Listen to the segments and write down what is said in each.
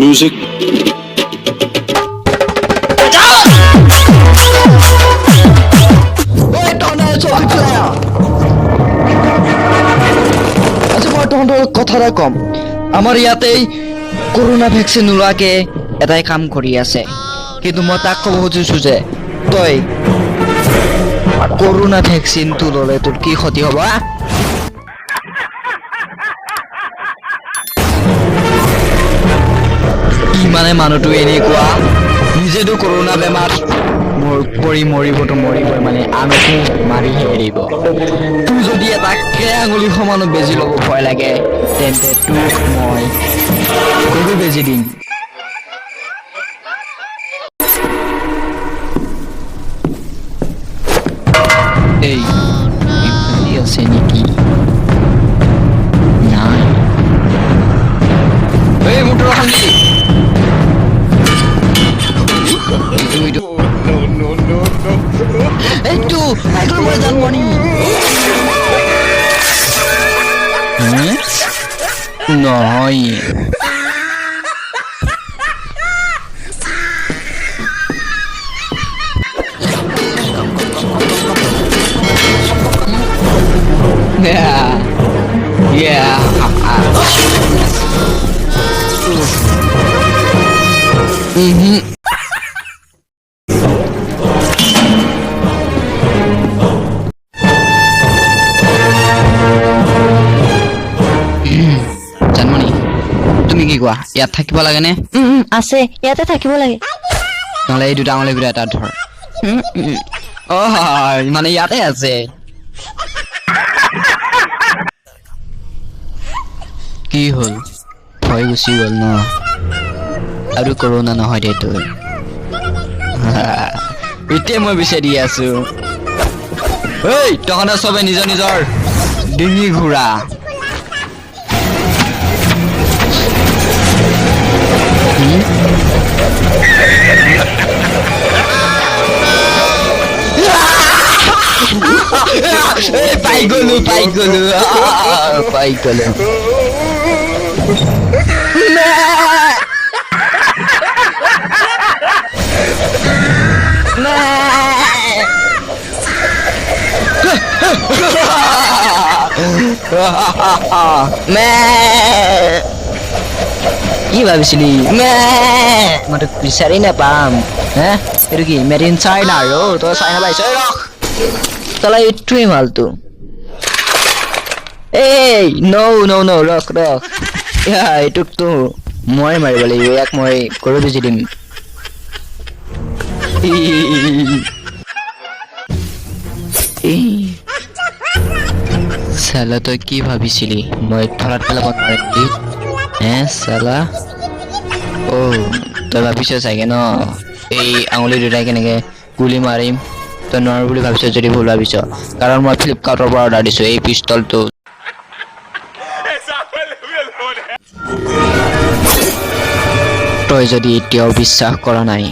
Music. ঐ, তহঁতে চব ইফালে আহ। আজি মই তহঁতৰ কথা এটা ক'ম। আমাৰ ইয়াতেই কৰোণা ভেকচিন নোলোৱাকে এটাই কাম কৰি আছে। কিন্তু মই তাক ক'ব খুজিছো যে তই কৰোণা ভেকচিনটো ল'লে তোৰ কি ক্ষতি হ'ব, আ? কি মানে মানুহটো এনেকুৱা, নিজেতো কৰোণা বেমাৰ মোৰ পৰি মৰিবতো মৰিবই, মানে আনকো মাৰিহে এৰিব। তোৰ যদি এটা কেৰা আঙুলি সমানো বেজি ল'ব ভয় লাগে, তেন্তে তোক মই গৰু বেজি দিম। এই, ইফালে আছে নেকি? নাই। এই, মোৰটো ৰখাম নেকি? এইটো, এইটো, এইটো পাই গ'লো মই, জানমণি। হে? নহয়। Yeah. Mhm. Janmoni, তুমি কি কোৱা, ইয়াত থাকিব লাগেনে? আছে, ইয়াতে থাকিব লাগে। নহ'লে এই দুটা আঙুলিৰ ভিতৰত এটা ধৰ। উম, উম। অ মানে ইয়াতে আছে। কি হ'ল, ভয় গুচি গ'ল ন? আৰু কৰোণা নহয় দে তোৰ। এতিয়া মই বিচাৰি আছো। ঐ, তহঁতে চবে নিজৰ নিজৰ ডিঙি ঘূৰা। হুম? এই, পাই গলো, পাই গলো, আহ, পাই গলো। মে! মে! মে! কি ভাবিছিলি? মে! মই তোক বিচাৰি নাপাম হে। এইটো কি মেড ইন চাইনা? আৰু তই চাইনা পাইছ? এই, ৰখ, তলা, এইটোৱে মালটো। এই, ন ন ন, ৰখ ৰখ। এইটোকতো মই মাৰিব লাগিব। ইয়াক মই গৰু বেজি দিম। এই চালা, তই কি ভাবিছিলি, মই ধৰাত পেলাব নোৱাৰিম বুলি হে চালা? অ' তই ভাবিছ চাগে ন, এই আঙুলি দুটাই কেনেকে গুলি মাৰিম? তই নোৱাৰো বুলি ভাবিছ যদি ভুল ভাবিছ, কাৰণ মই ফ্লিপকাৰ্টৰ পৰা অৰ্ডাৰ দিছোঁ এই পিষ্টলটো। তই যদি এতিয়াও বিশ্বাস কৰা নাই,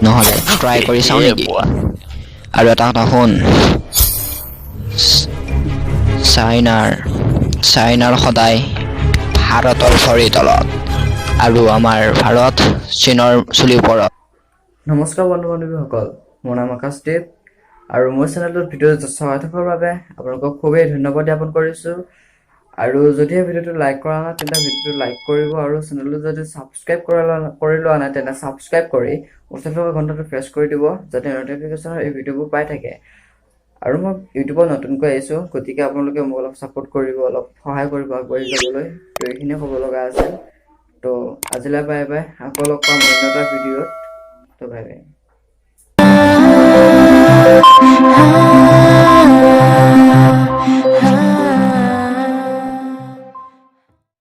নহ'লে ট্ৰাই কৰি চাওঁ নেকি? আৰু এটা কথা শুন, চাইনাৰ সদায় ভাৰতৰ ভৰিৰ তলত আৰু আমাৰ ভাৰত চীনৰ চুলিৰ ওপৰত। নমস্কাৰ বন্ধু বান্ধৱীসকল, মোৰ নাম আকাশদ্বীপ আৰু মোৰ চেনেলটোত ভিডিঅ' চাই থকাৰ বাবে আপোনালোকক খুবেই ধন্যবাদ জ্ঞাপন কৰিছোঁ। আৰু যদিহে ভিডিঅ'টো লাইক কৰা নাই, তেন্তে ভিডিঅ'টো লাইক কৰিব আৰু চেনেলটো যদি ছাবস্ক্ৰাইব কৰি লোৱা নাই, তেন্তে ছাবস্ক্ৰাইব কৰি ওচৰত থকা ঘণ্টাটো প্ৰেছ কৰি দিব, যাতে ন'টিফিকেশ্যনৰ এই ভিডিঅ'বোৰ পাই থাকে। আৰু মই ইউটিউবত নতুনকৈ আহিছোঁ, গতিকে আপোনালোকে মোক অলপ ছাপোৰ্ট কৰিব, অলপ সহায় কৰিব আগবাঢ়ি যাবলৈ। তো এইখিনিয়ে ক'ব লগা আছিল। তো আজিলৈ বাই বাই, আকৌ লগ পাম অন্য এটা ভিডিঅ'ত। তো বাই বাই।